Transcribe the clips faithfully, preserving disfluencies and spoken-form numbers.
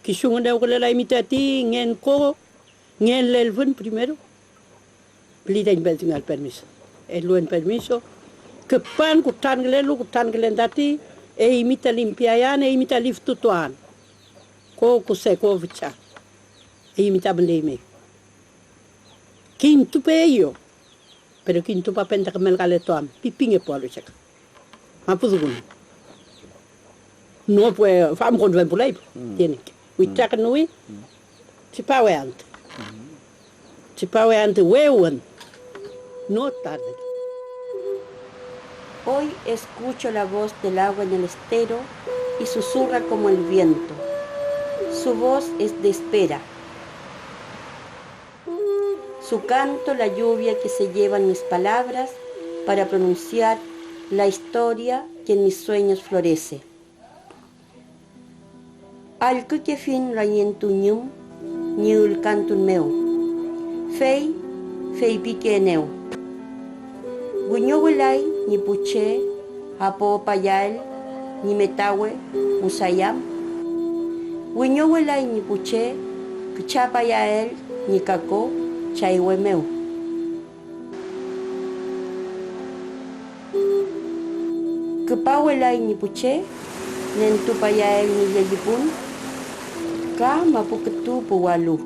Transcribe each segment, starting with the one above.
Kisu ngünewkülelaymi tati ngen ko, ngen lelfün primero. Püli tañi peñdungeael permiso. Eluen permiso. Küpan kutrankülelu, kutrankülen tati, eymi ta limpiayan, eymi ta liftutuan. Ko kuse, ko fücha. Eymi ta müleymi. Kintupeeyew. Pero kintupapen ta kümelkaletuam, pipingepualu cheka. Mapudungun. No, pues, famkontuempulay, mm, tiene que. Mm. Witrakünuwi, mm, tripawe antü. Mm. Tripawe antü wewün. No tarde. Hoy escucho la voz del agua en el estero y susurra como el viento. Su voz es de espera. Su canto, la lluvia que se llevan mis palabras para pronunciar la historia que en mis sueños florece. Allkükefiñ lañentu ñüm ñi ülkantun mew, fey feypikeenew: Wiñowelay ñi pu che apopayael ñi metawe musayam. Wiñowelay ñi pu che küchapayael ñi kako chaywe mew. Küpawelay ñi pu che nentupayael ñi llellipun ka mapu kütu puwalu.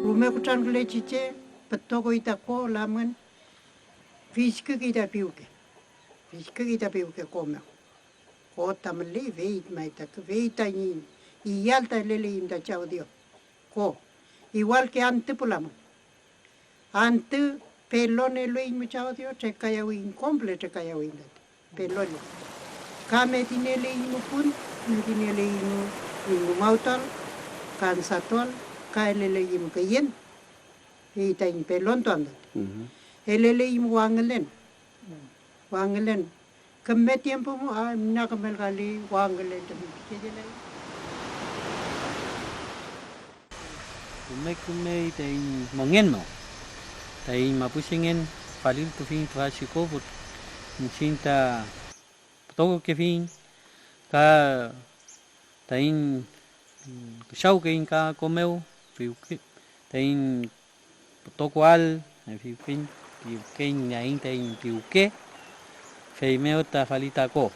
Rume kutrankülechi che pütokoy ta ko lamngen, fillkükey ta piwke, fillkükey ta piwke ko mew. Ko ta müley, fey may ta, fey tañi iyal ta eleleyüm ta Chaw Dios. Ko, igual que antü pu lamngen. Antü pelonelueiñmu Chaw Dios, trekayawiyiñ, kom püle trekayawiyiñ tati, pelole. Ka medineleiñmu pun, medineleiñmu ñi ngumawtual, kansatual, ka eleleyimu küyen, fey taiñ pelontuan tati. Mhm. Eleleyimu wangülen, wangülen. Küme tiempo mu, ah, na kümelkali wangülen tami pichekelu. Rume kümey taiñ mongen mew, taiñ mapuchengen faliltufiñ tüfachi ko, püt-, iñchiñ ta pütokokefiñ ka taiñ küchawkeiñ ka ko mew piwke-, taiñ pütokoael, piwkeñ, piwkeñngeaiñ taiñ piwke, feymew ta fali ta ko.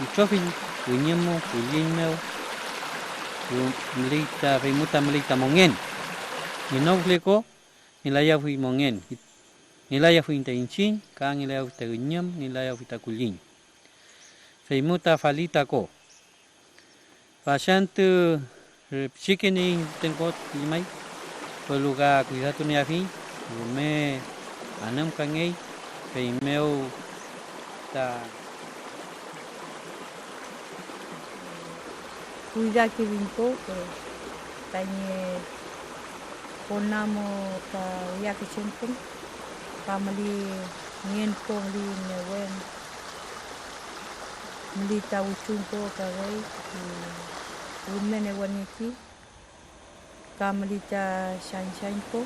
Itrofill üñüm mu kulliñ mew müley ta, feymu ta müley ta mongen. Ngenoküle ko, ngelayafuy mongen, ngelayafuiñ ta iñchiñ, ka ngelayafuy ta üñüm, ngelayafuy ta kulliñ. Feymu ta fali ta ko. Fachantü pichike nieiñ müten ko llemay, welu ka kuidatunieafiñ, rume anümkangey, feymew ta kuidakefiñ ko, eh, tañi Konamo ta wiyakechen pun, ka müli ngen ko, müli newen, müli ta witrun ko kawey, rume newenngechi, ka müli ta shañshañ ko.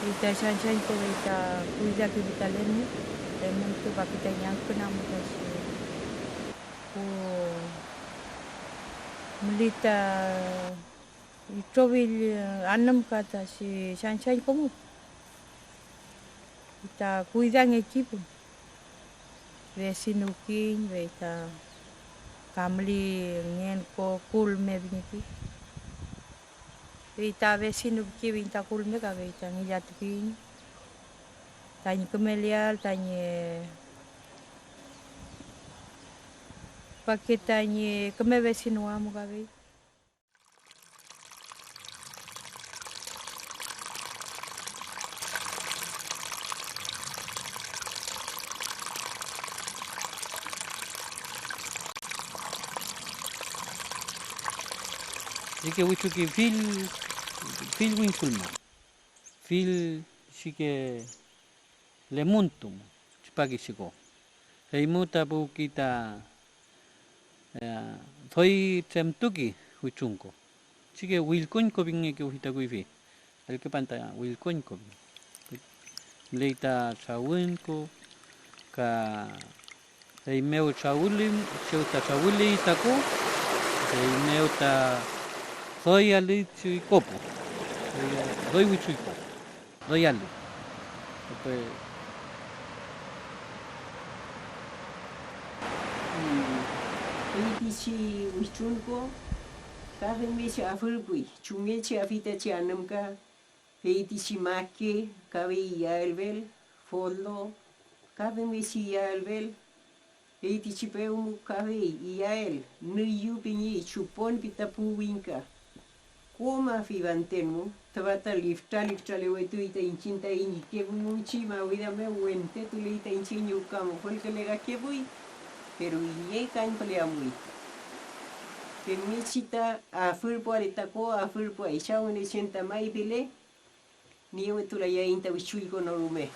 Fey ta shañshañ ko fey ta kuydakefi ta lemun, lemun tupafi tañi angkün amu ta shi pu müli ta itrofill anümka ta shi shañshañ ko mu. Ta kuydangechi pun vecinukiñ, fey ta kamli ngen ko kulme pingeki. Fey ta vecinu pichi pin ta kulme ka fey ta ngillatukiñ tañi kümeleael tañi kake tañi küme vecinu amu ka fey. Chike witruki fill, fill wingkul mew, fill chike lemuntu tripakichi ko. Feymew ta puwki ta, eh, doy tremtuki witrunko. Chike willkoñko pingekewfi ta kuyfi. Allküpan ta willkoñko. Müley ta trawün ko, ka feymew trawüli, chew ta trawüli ta ko, feymew ta doy alüy chuy kopu, doy, doy wichuy kopu, doy alüy. Feytichi witrunko ka femngechi afürpuy, chumngechi afi tachi anümka, feytichi make ka fey iyaelfel, foldo ka femngechi iyaelfel, feytichi pewmu ka fey iyael, nüyu pingey, chupon pi ta pu wingka. Kom afi fanten mu, tüfa ta liftra liftralewetuy ta iñchiñ taiñ ike dungu chi mawida mew wentetuley ta iñchiñ ñi ruka mofolküle kakefuy, pero iney kañpüle amuy. Femngechi ta afürpuale ta ko afürpuay, Chaw Ngünechen ta may pile, niewetulayaiñ ta wichuyko no rume.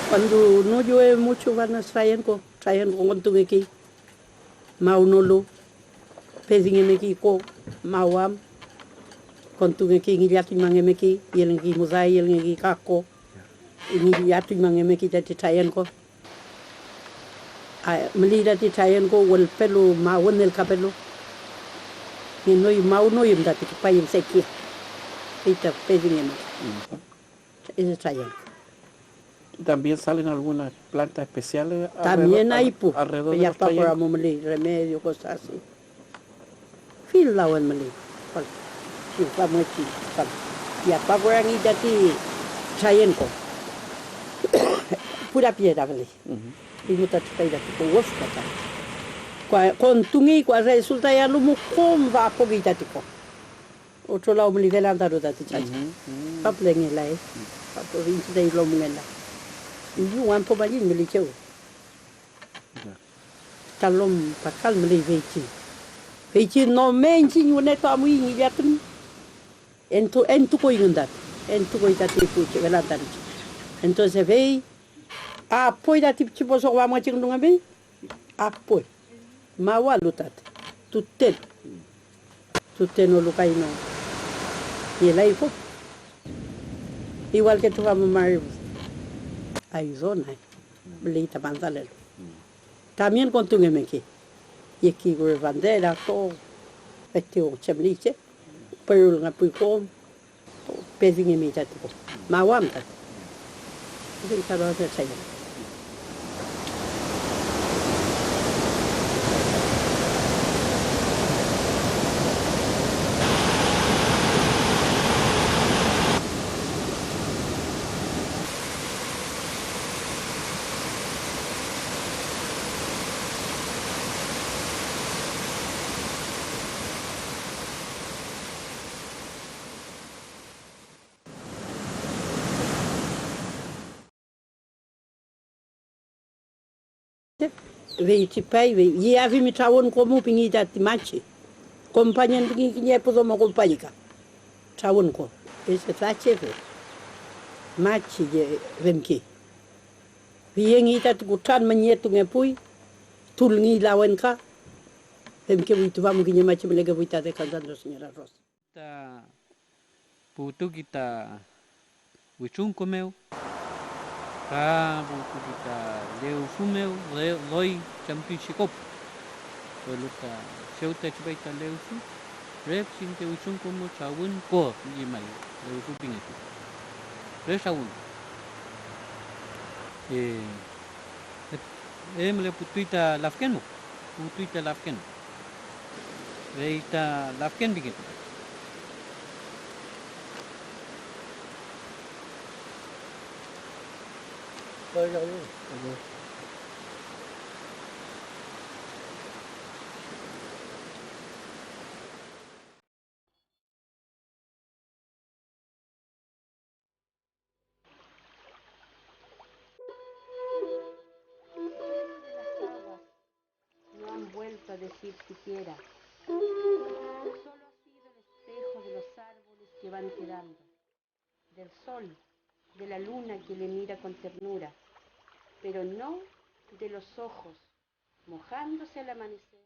Cuando no llueve mucho, van a trayenko, trayenko kontungekey. Mawnolu, pedingemekey ko maw am, kontungekey, ngillatuñmangemekey, yelngekey muday, yelngekey kako, ngillatuñmangemekey tati trayenko. A, müley tati trayenko wülpelu, mawün elkapelu, ngenoy, mawnuyüm tati, küpayüm sequía, fey ta pedingemekey. Ese trayenko. ¿Y también salen algunas plantas especiales? También hay, pues, alrededor de los trayenco. Yapakura mu müley, remedio, cosas así. Fill lawen müley. Fam-, famüechi, fam-, yapakura ngi tati trayenko. Pura piedra müley. Ujú. Y mu ta tripay tati ko wüfka ta. Kua-, kontungey, kua resultayalu mu kom apokey tati ko. Otro law müley delantalu tati chacha. Ujú, ujú. Paplengelay. Ujú. Papu iñche taiñ lomngelay. Iñche wampo malliñ müley chew. Ya. Ta lom pakal müley feychi. Feychi nome iñchiñ wünetu amuiñ ngillatun. Entu-, entukoyngün tati. Entukoy tati pu che delantalu che. Entonces fey apoy tati pichi poso wamngechi ngünungami. Apoy. Mawalu tati, tutelu. Tutenolu kay no, yelay ko. Igual que tüfa mu mari, ayudona, müley ta pantalelu. También kontungemekey, yekey kure bandera, todo, vestido chem müley che, pero ngapuy ko. Pedingemi tati ko. Mawanta. Ese que está lo hace el señor. Fey tripay, fey yeafimi trawün komu pingey tati machi. Kompañen pingey kiñe pu domo kompañika. Trawün ko. Ese dachefe. Machi ye femkey. Fey yengey tati kutran mañetungepuy, tulngey lawenka. Femkefuy tüfa mu kiñe machi mülekefuy ta descansando señora Rosa. Ta puwtuki ta witrunko mew, ka puwtuki ta lewfü mew, le-, doy chemkün chikop, welu ta chew ta tripay ta lewfü, re pichinke witrunko mew trawün ko llemay, lewfü pingetuy, re trawün. Eh, eh, müleputuy ta lafken mew, puwtuy ta lafken mew. Fey ta lafken piken. No han vuelto a decir siquiera. Solo ha sido el espejo de los árboles que van quedando, del sol, de la luna que le mira con ternura, pero no de los ojos, mojándose al amanecer.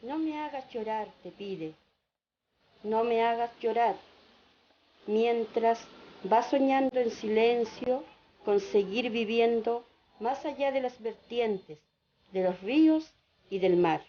No me hagas llorar, te pide. No me hagas llorar. Mientras vas soñando en silencio con seguir viviendo más allá de las vertientes, de los ríos y del mar.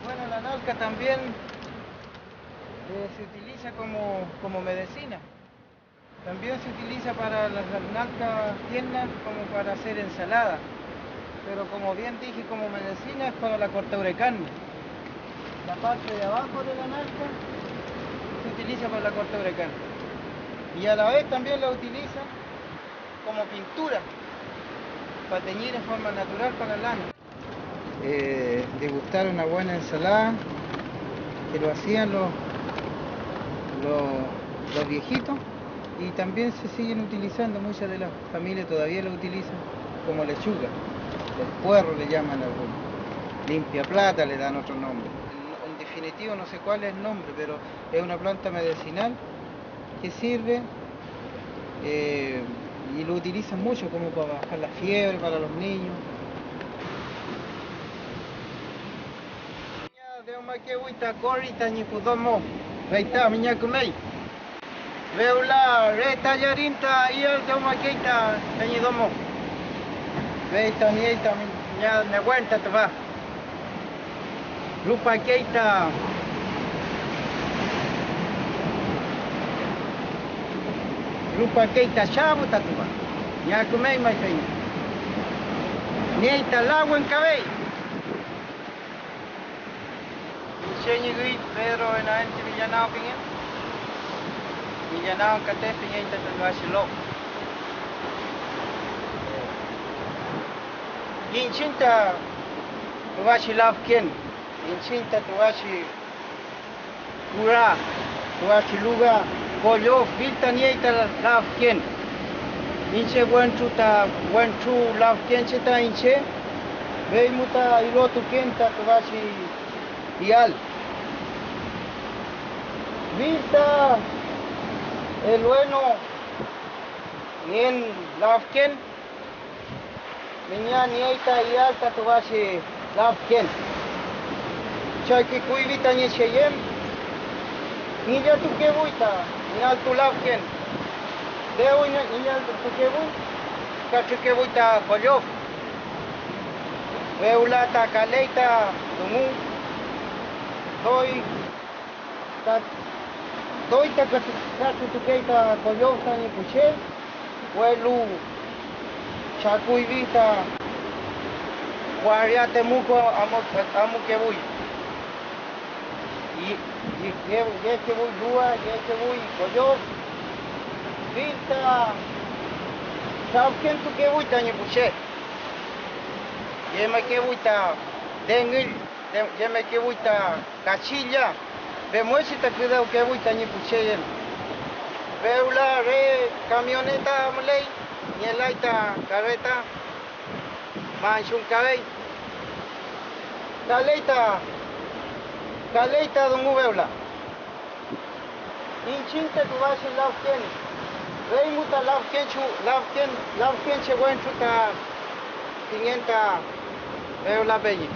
Bueno, la nalka también, eh, se utiliza como, como medicina. También se utiliza para las nalkas tiernas como para hacer ensalada. Pero como bien dije, como medicina es para la cortadura de carne. La parte de abajo de la nalka se utiliza para la cortadura de carne. Y a la vez también la utiliza como pintura, para teñir en forma natural para la lana. Eh, degustar una buena ensalada que lo hacían los, los, los viejitos, y también se siguen utilizando, muchas de las familias todavía lo utilizan como lechuga, el puerro le llaman algunos, limpia plata le dan otro nombre. En, en definitivo no sé cuál es el nombre, pero es una planta medicinal que sirve, eh, y lo utilizan mucho como para bajar la fiebre para los niños. Dewmakey ta Kori tañi pu domo, fey ta miñakümey. Fewla re tallarin ta iyael dewmakey ta tañi domo, fey ta niey ta miña newen ta tüfa. Rupakey ta, rupakey ta chabu ta tüfa, ña kümey may fey. Niey ta lawen kawey. Iñche ñi üy Pedro Benavente Millanao pingen. Millanao Ancate pingey ta tüfachi lo. Iñchiñ ta tüfachi lafken, iñchiñ ta tüfachi kura, tüfachi luga, kollof, fill ta niey ta lafken. Iñche wentru ta wentru lafkenche ta iñche, fey mu ta ilotuken ta tüfachi ial. Fill ta elueno ngen lafken. Miña niey ta ial ta tüfachi lafken. Chaki kuyfi tañi cheyem, ngillatukefuy ta ñi altu lafken. Dew ngillatukefuy, katrükefuy ta kollof. Fewla ta kaley ta dungu, doy ta, doy ta katrü-, katrütukey ta kollof tañi pu che, welu chakuyfi ta waria temuko amu-, amukefuy. Ye-, ye-, ye-, yekefuy luwa, yekefuy kollof, fill ta chafkentukefuy tañi pu che. Yemekefuy ta dengüll, de-, yemekefuy ta kachilla, femngechi ta küdawkefuy tañi pu che yem. Fewla re kamioneta müley, ngelay ta karreta, manchungkawey. Kaley ta, kaley ta dungu fewla. Iñchiñ ta tüfachi lafken, fey mu ta lafkenchu-, lafken, lafkenche wentru ta pingen ta fewla peñi.